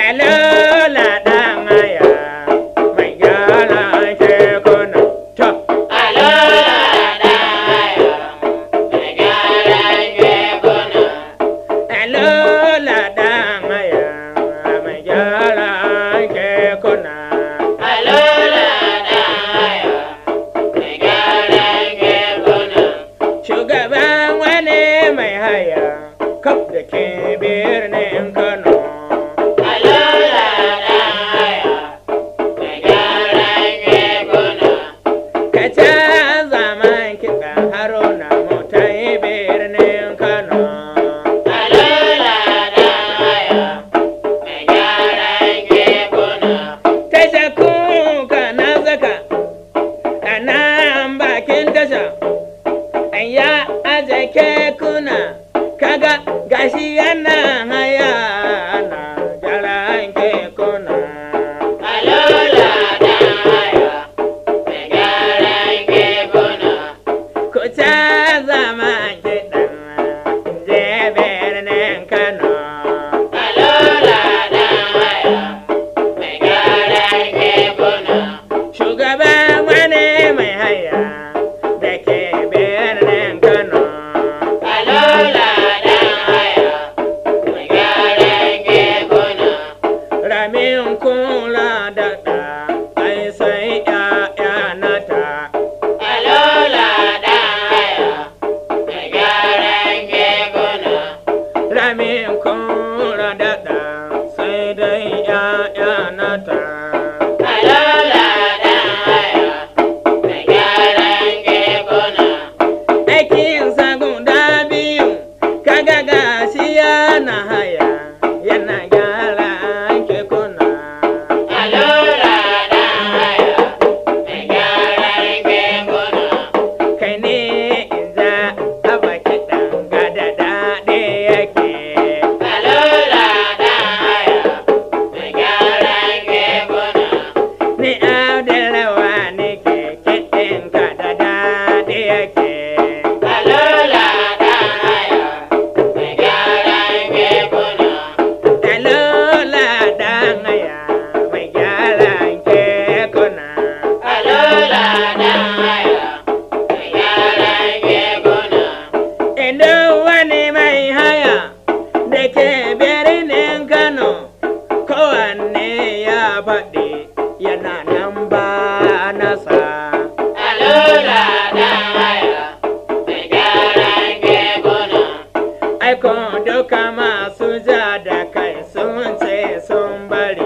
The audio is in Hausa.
Alola ɗan haya mai gyaran kekuna. To, Alola ɗan haya, mai gyaran kekuna. alola ɗan haya mai gyaran kekuna. Alola ɗan haya, mai gyaran kekuna. Shugaban wani mai haya kaf da ke birnin Kano. Alola ɗan haya, mai gyaran kekuna. Ka canza man kiɗa Haruna mu ta yi birnin Kano. Alola ɗan haya, mai gyaran kekuna. Tasha kuka na zaka a nan bakin tasha. An ya aje kekuna kaga gashi yana haya na gyaran kekuna. Alola ɗan haya, mai gyaran kekuna. Ku canza man kiɗan je birnin Kano. Alola ɗan haya, mai gyaran kekuna. Shugaban wani mai haya da ke birnin Kano. Alola ɗan haya, mai gyaran kekuna. Ramin kula da ɗa, ai sai ‘ya'ya nata. Alola ɗan haya, mai gyaran kekuna. Ramin kula da ɗa, sai dai ‘ya'ya nata. Alola ɗan haya, mai gyaran kekuna. Aikinsa guda biyu, kaga gashi yana haya, yana gyara kekuna. Alola ɗan haya, mai gyaran kekuna. Kai ne in za a baki ɗan gada daɗi yake. Alola ɗan haya, mai gyaran kekuna. Ni Abdullawa ne ke kiɗin ka da daɗi yake. Alola ɗan haya, mai gyaran kekuna. Alola ɗan haya mai gyaran kekuna. Alola ɗan haya, mai gyaran kekuna. Idan wani mai haya da ke birnin Kano, kowanne ya faɗi yana nan ba nasa. Alola ɗan haya, mai gyaran kekuna. Aiko duka masu ja da kai sun ce sun bari.